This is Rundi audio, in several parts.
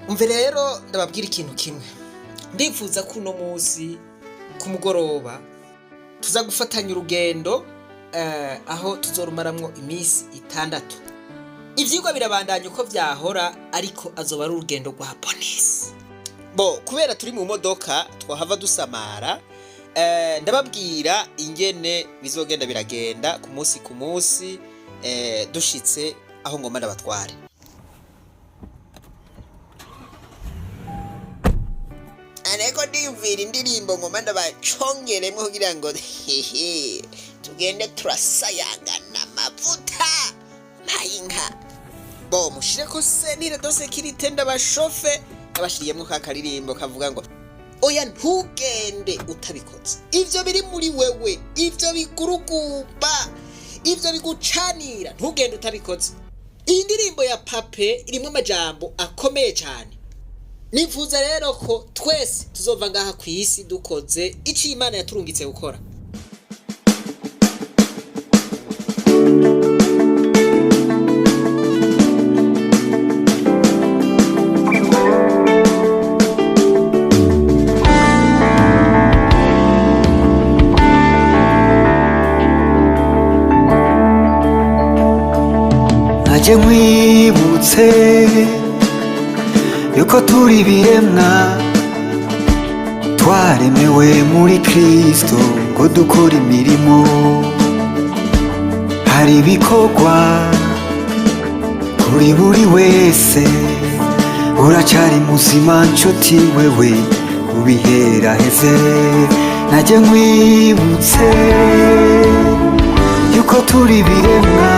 Umve rero, ndababwira ikintu kimwe. Ndifuza ko uno munsi ku mugoroba tuza gufatanya urugendo, aho tuzorumaramwo iminsi 6. Ivyigwa birabandanya uko vyahora, ariko azoba ari urugendo rwa bonus. Bo kubera turi mu modoka twahava dusamara, ndababwira ingene bizogenda biragenda ku munsi ku munsi, dushitse aho ngomba ndabatware. Ariko ndiyumvira indirimbo ngomba ndabacongeremwo kugira ngo hehe tugende turasayangana amavuta mpayinka. Bo mushireko ceinture de sécurité, ndabashofe, ndabashiriyemwo ka karirimbo kavuga ngo oya ntugende utabikoze. Ivyo biri muri wewe, ivyo bigurugumba, ivyo bigucanira, ntugende utabikoze. Iyi ndirimbo ya Pape irimwo amajambo akomeye cyane. Nifuza rero ko twese tuzova ngaha ku isi dukoze ico Imana yaturungitse gukora. Najye nkwibutse yuko turi ibiremwa twaremewe muri Kristo ngo dukore imirimo. Hari ibikorwa kuri buri wese. Uracyari muzima nshuti wewe, ubiheraheze. Najye nkwibutse yuko turi ibiremwa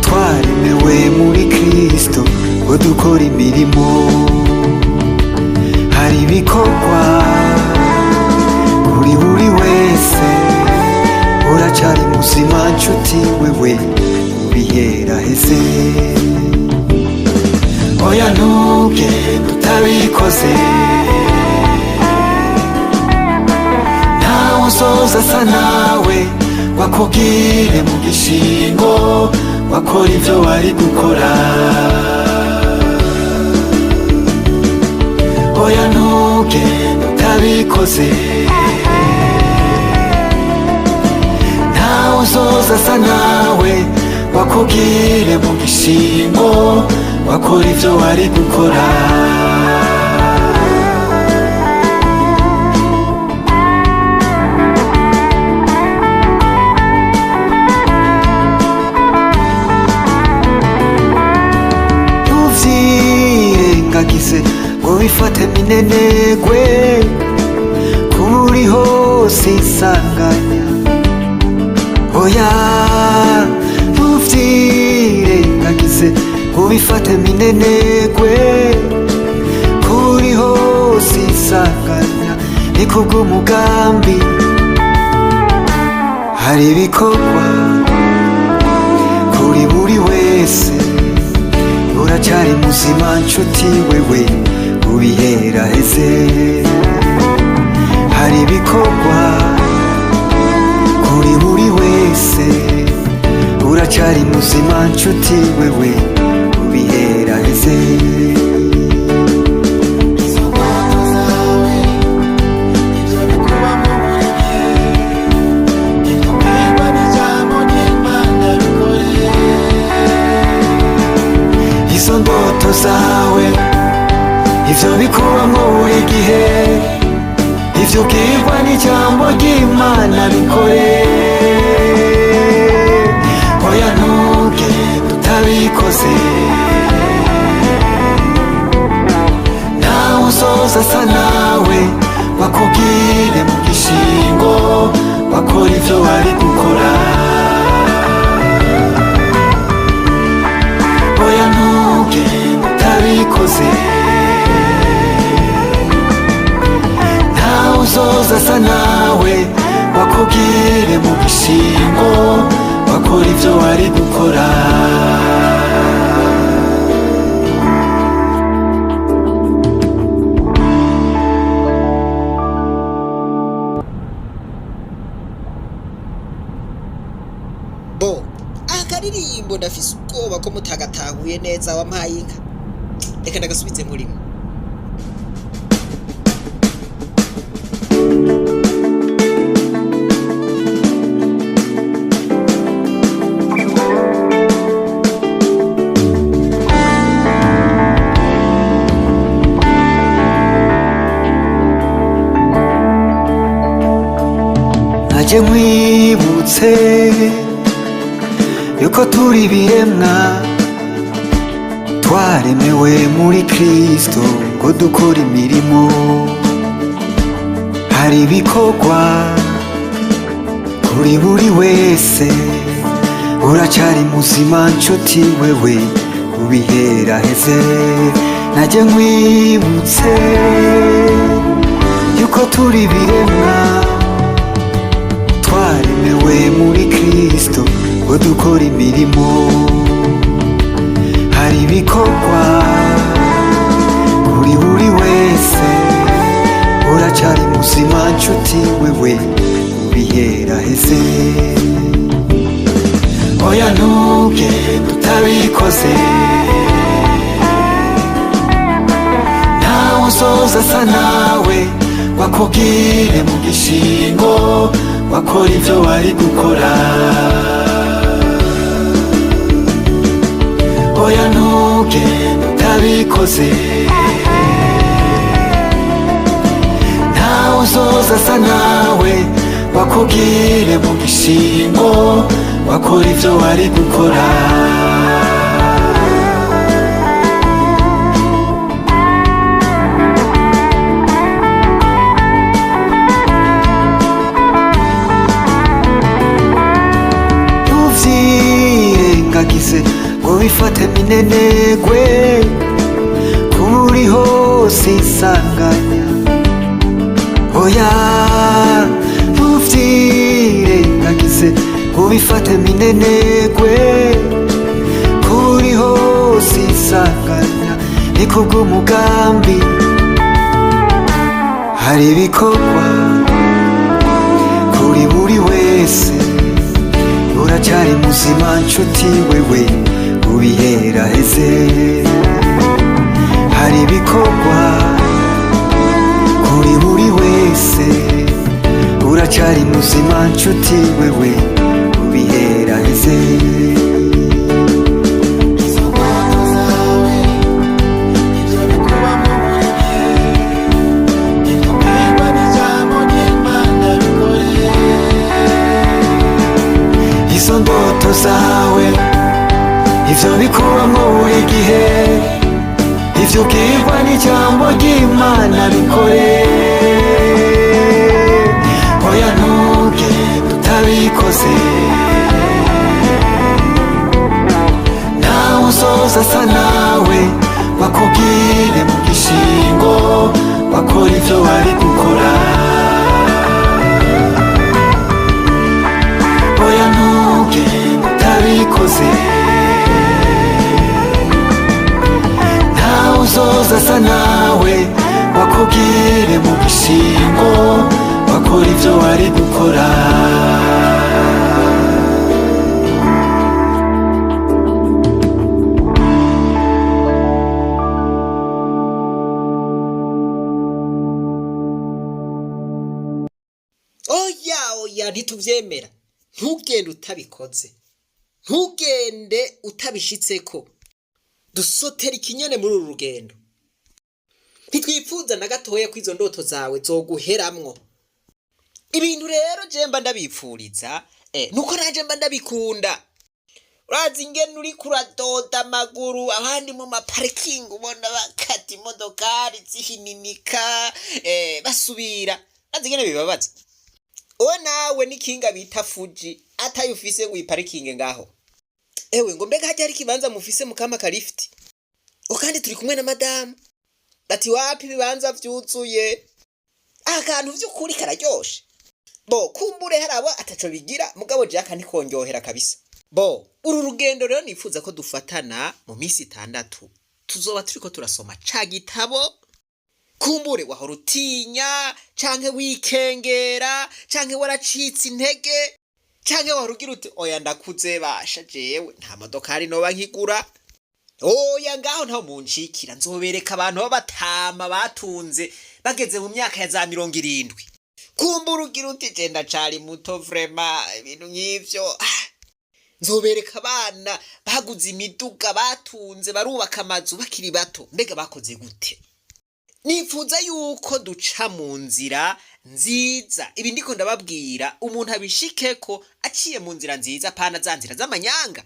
twaremewe muri Kristo ngo dukore imirimo. Hari ibikorwa kuri buri wese. Uracyari muzima nshuti wewe, ubiheraheze. Oya ntugende utabikoze. Ntawe uzoza asa nawe wakubwire mu gishingo wakora ibyo wari gukora. Oya ntugende utabikoze. Ntawe uzoza asa nawe wakubwire mu gishingo wakora ibyo wari gukora. Ntuvyirengagize ngo bifate minenegwe, kuba uri hose isanganya. Oya ntuvyirengagize ngo bifate minenegwe, kuba uri hose isanganya, ni kubw'umugambi. Hari ibikorwa kuri buri wese. Uracyari muzima nshuti wewe, ubiheraheze. Hari ibikorwa kuri buri wese. Uracyari muzima nshuti wewe, ubiheraheze. Izo ndoto zawe, ibyo bikubamo buri gihe, ibyo ubwirwa n'ijambo ry'Imana, bikore. Izo ndoto zawe, ivyo bikubamo buri gihe, ivyo ubwirwa n'ijambo ry'Imana, bikore. Oya ntugende utabikoze. Ntawe uzoza asa nawe bakubwire mu gishingo bakora ivyo wari gukora. Oya ntugende utabikoze. Ntawe uzoza asa nawe bakubwire mu gishingo bakora ivyo wari gukora. Bo akaririmbo ndafise ubwoba ko mutagatahuye neza. Wampaye inka, reka. Reka ndagasubizemo rimwe. Najye nkwibutse yuko turi ibiremwa twaremewe muri Kristo ngo dukore imirimo. Hari ibikorwa kuri buri wese. Uracyari muzima nshuti wewe, ubiheraheze. Najye nkwibutse yuko turi ibiremwa twaremewe muri Kristo ngo dukore imirimo. Hari ibikorwa kuri buri wese. Uracyari muzima nshuti wewe, ubiheraheze. Oya, ntugende utabikoze. Ntawe uzoza asa nawe wakubwire mu gishingo wakora ibyo wari gukora. Oya, ntugende utabikoze. Ntawe uzoza asa nawe wakubwire mu gishingo wakora ibyo wari gukora. Ntuvyirengagize ngo bifate minenegwe, kuba uri hose isanganya. Oya, ntuvyirengagize ngo bifate minenegwe, kuba uri hose isanganya ni kubw'umugambi. Hari ibikorwa kuri buri wese. Uracyari muzima nshuti wewe, ubiheraheze. Hari ibikorwa kuri buri wese. Uracyari muzima nshuti wewe, ubiheraheze. Izo ndoto zawe, ibyo bikubamo buri gihe, ibyo ubwirwa n'ijambo ry'Imana bikore. Izo ndoto zawe, ivyo bikubamo buri gihe, ivyo ubwirwa n'ijambo ry'Imana bikore. Oya, ntugende utabikoze. Ntawe uzoza asa nawe bakubwire mu gishingo bakora ivyo wari gukora. Oya, ntugende utabikoze. Ntawe uzoza asa nawe bakubwire mu gishingo bakora ivyo wari gukora. Oya, oya, ntituvyemera. Ntugende utabikoze, ntugende utabishitseko. Dusotera ikinyene muri uru rugendo. Ntitwifuza na gatoya ko izo ndoto zawe zoguheramwo. Ibintu rero je mba ndabipfuriza, nuko nanje mba ndabikunda. Urazi ingene uriko uradoda amaguru, abandi mu maparikingi ubona bakata imodokari zihininika, basubira. Urazi ingene bibabaza? Wowe nawe n'ikinga bita Fuji atayo ufise ngo uyiparikinge ngaho. Ewe, ngo mbega hajya hari ikibanza mufise mukama karifiti? Ngo kandi turi kumwe na madamu. Bati wapi, ibibanza vyuzuye. Akantu vy'ukuri kararyoshe. Bo kumbure hari abo ataco bigira, mugabo je aka ntikonyohera kabisa. Bo uru rugendo rero nifuza ko dufatana mu minsi 6, tuzoba turiko turasoma ca gitabo. Kumbure wahora utinya canke wikengera canke waracitse intege canke wahora ugira uti oya, ndakuze basha, jewe nta modokari noba nkigura. Oya, ngaho ntaho munshikira. Nzobereka abantu b'abatama batunze bageze mu myaka ya za 70. Kumbura ugira uti: "Genda cari muto vraiment, ibintu nk'ivyo." Ah, nzobereka abana baguze imiduga, batunze, barubaka amazu bakiri bato. Mbega bakoze gute? Nifuza yuko duca mu nzira nziza. Ibi ndiko ndababwira, umuntu abishikeko aciye mu nzira nziza, pana za nzira z'amanyanga.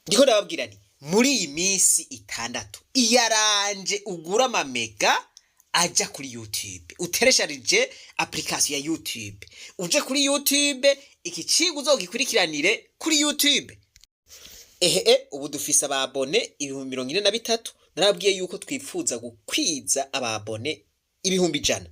Ndiko ndababwira nti muri iyi minsi 6 iyaranje, ugura amamega aja kuri YouTube, uteresharije application ya YouTube, uje kuri YouTube, iki cigwa uzogikurikiranire kuri YouTube. Ehe, ubu dufise aba abonnés 43,000. Narabwiye yuko twifuza gukwiza aba abonnés 100,000.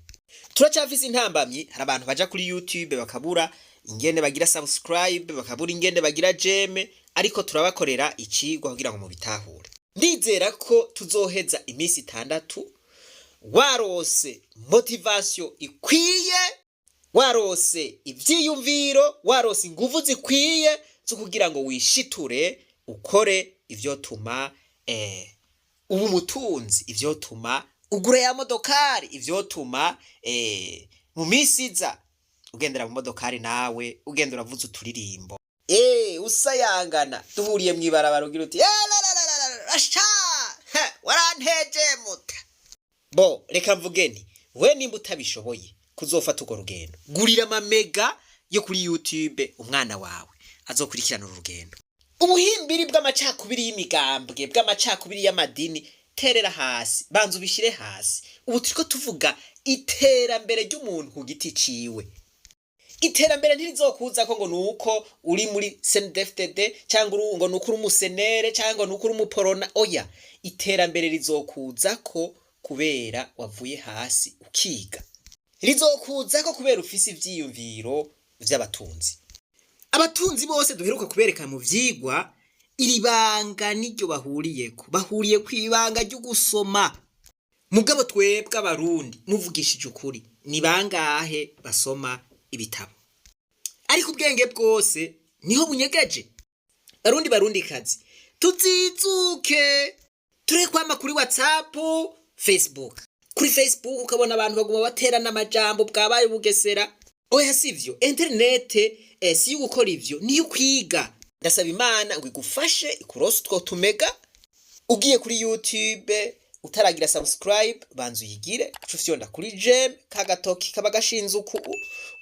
Turacafise intambamyi. Hari abantu baja kuri YouTube bakabura ingene bagira subscribe, bakabura ingene bagira j'aime, ariko turabakorera icigwa kugira ngo mubitahure. Ndizera ko tuzoheza iminsi 6 warose motivation ikwiye, warose ivyiyumviro, warose inguvu zikwiye zo kugira ngo wishiture, ukore ivyotuma uba umutunzi, ivyotuma ugura ya modokari, ivyotuma mu minsi iza ugendera mu modokari, nawe ugenda uravuza uturirimbo, usayangana. Duhuriye mw'ibarabara ugira uti: "Eh, la la la la la, rasha. Ha, waranteje muta." Bo reka mvuge nti we nimba utabishoboye kuzofata urwo rugendo, gurira amamega yo kuri YouTube umwana wawe azokurikirana uru rugendo. Ubuhimbiri bw'amacakubiri y'imigambwe, bw'amacakubiri y'amadini, terera hasi, banza ubishyire hasi. Ubu turiko tuvuga iterambere ry'umuntu ku giti ciwe. Iterambere ntirizokuza ko ngo nuko uri muri CNDD-FDD, cyangwa ngo nuko uri umusenere, cyangwa ngo nuko uri umuporona. Oya, iterambere rizokuza ko kubera wavuye hasi ukiga, rizokuza ko kubera ufise ivyiyumviro vy'abatunzi. Abatunzi bose duheruka kubereka mu vyigwa, iri banga niryo bahuriyeko, bahuriye ku ibanga ryo gusoma. Mugabo twebwe Abarundi, muvugishije ukuri, ni bangahe basoma ibitabo? Ariko ubwenge bwose niho bunyegeje. Barundi, Barundi kazi, tuzizuke, tureke kwama kuri WhatsApp, Facebook. Kuri Facebook ukabona abantu baguma baterana amajambo, bwabaye bugesera. Oya, sivyo. Interinete si yo gukora ivyo, niyo kwiga. Ndasaba Imana ngo igufashe, ikurose utwo tumega. Ugiye kuri YouTube utaragira subscribe, banza uyigire, uca ufyonda kuri j'aime, kagatoki kaba gashinze uku,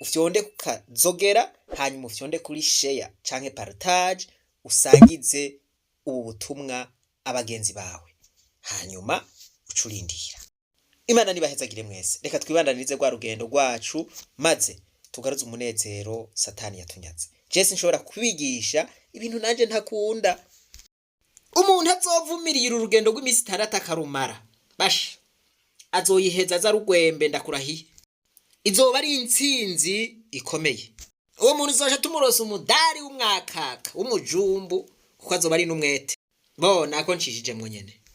ufyonde kukazogera, hanyuma ufyonde kuri share canke partage, usangize ubu butumwa abagenzi bawe, hanyuma uca urindira. Imana nibahezagire mwese. Reka twibandanirize rwa rugendo rwacu, maze tugaruze umunezero Satani yatunyaze. Jese nshobora kubigisha ibintu nanje ntakunda. Umuntu azovumirira uru rugendo rw'iminsi 6 akarumara, basha, azoyiheza aza rugwembe. Ndakurahiye, izoba ari intsinzi ikomeye. Uwo muntu uzoja tumurosa umudari w'umwakaka w'umujumbu, kuko azoba ari n'umwete. Bo nako nshishijemwo nyene.